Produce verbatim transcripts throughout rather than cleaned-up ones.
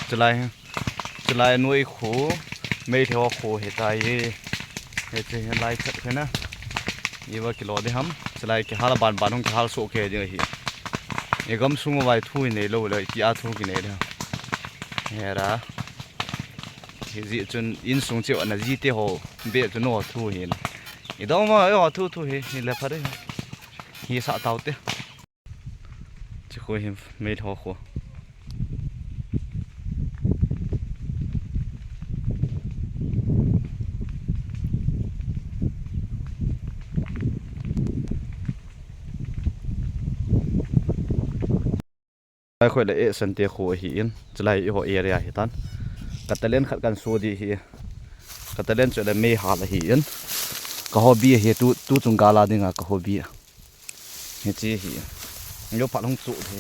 Chulai, chulai noi khu, Meitei ho khu hitai. Hiche hi lai chat khu na. Iva kilo di ham. Chulai kihal ban ban hung kihal soh kei ding ahi. I gamsung uva thu inei lou le, tia thu kinei le. Hera. Hijeh chun insung cheh uva ana jite ho beh chu no thu hin. I dong ma, eiho thu thu hi, hi le pha de. Hi sa tau te. Chi khu hi mei tho khu. Lai khoi le e sante khu ahi in, chulai eiho area hi tan. Ka talent khat kan so di hi. Ka talent chu le mei hal ahi in. Ka hobby hi tu, tu chung gala dinga ka hobby. Hichi hi. Yo phat hung chu hi.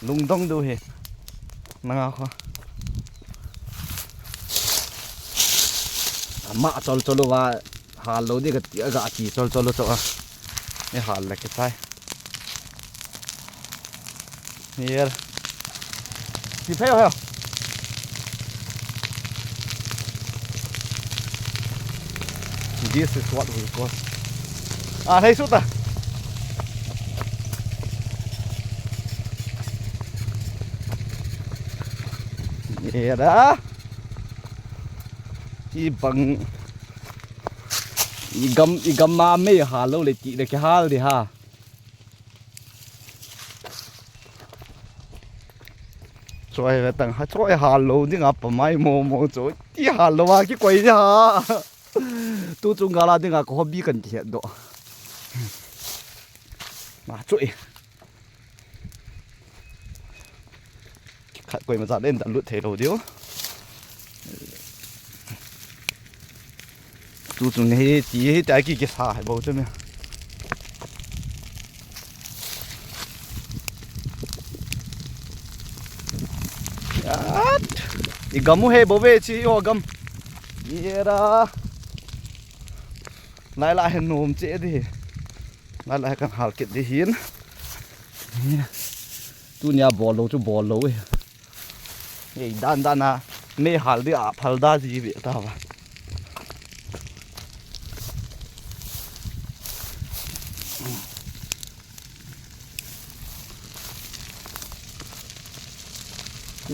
Lungdong du hi. Nanga kho. Ama chol chol uva hal lou di ka ti a ga ti chol chol u chu a. E hal le kichai. Here. Ti phei ho. This is what we call. Ah, thei su ta. Here da. I bang. I gam, i gam ma mei hal lou le ti le kihal di ha. Choi ve tang ha, choi hal lou ding a pa mai mo mo choi. Ti hal lou a kikoi di ha. Tu chung gala dinga ka hobby kan kihet doh. Ma choi. Khat koima cha den da lut thei lou diu. Tu chung hi ti hi ta ki kisa hai bou chu mi. At. I gam u he bou ve chi o gam. Era. Lai la hen nom che di. Lai la kan hal kit di hin. Tunia bol lou chu bol lou e. Ei, dan dan a, mei hal di a phal da ji ve ta va.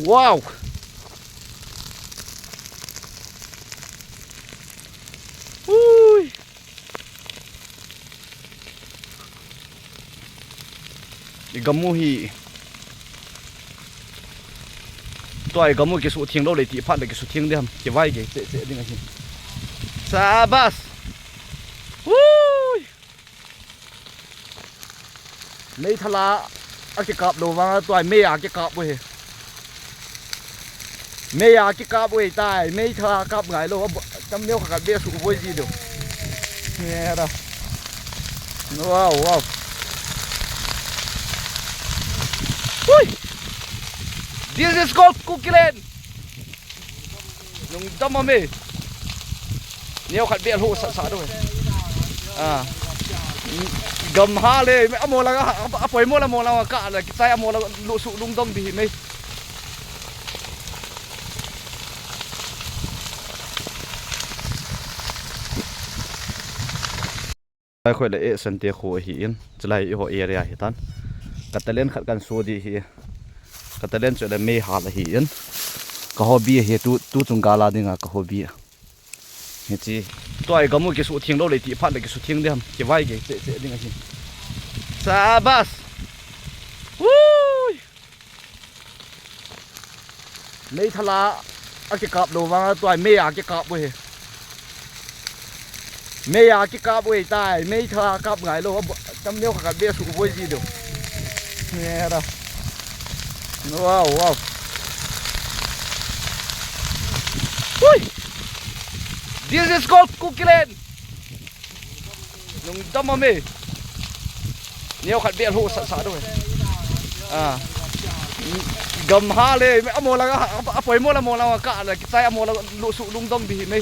Wow! Ui! I gam u hi. Tua i gam u kisutheng lou le ti phat le kisutheng ding ham. Kivai gei che che ding ahi. Sabas. Ui. Meithal a kikap lou vang tua mei a kikap u hi. Mei a kikap u hi tai, meithal a kap ngai lou, tam neo kha khat be su voi ji do. Nge da. Wow, wow. Hui! This is called Kukiland. Lungdam a me. Neo khat be lho sat sat do. Ah. Gam ha le, amo la, a poimo la mo la ka la, kichai amo la lo su lungdam di hi me. Lai khoi le e sante khu ahi in, chulai eiho area hi tan. Ka talent khat kan so di hi. Ka talent chu le mei hal ahi in. Ka hobby hi tu, tu chung gala dinga ka hobby. Hichi. Tua i gam u kisutheng lou le ti phat le kisutheng ding ham. Kivai gei che che ding ahi. Sabas. Ui! Meithal a kikap lou vang tua mei a kikap u hi. Mei a kikap u hi tai, meithal a kap ngai lou, tam neo kha khat be su voi ji do. Nge da. Wow, wow. Hui! This is called Kukiland. Lungdam a me. Neo khat be lho sat sat do. Ah. Gam ha le, amo la, a poimo la mo la ka la, kichai amo la lo su lungdam di hi me.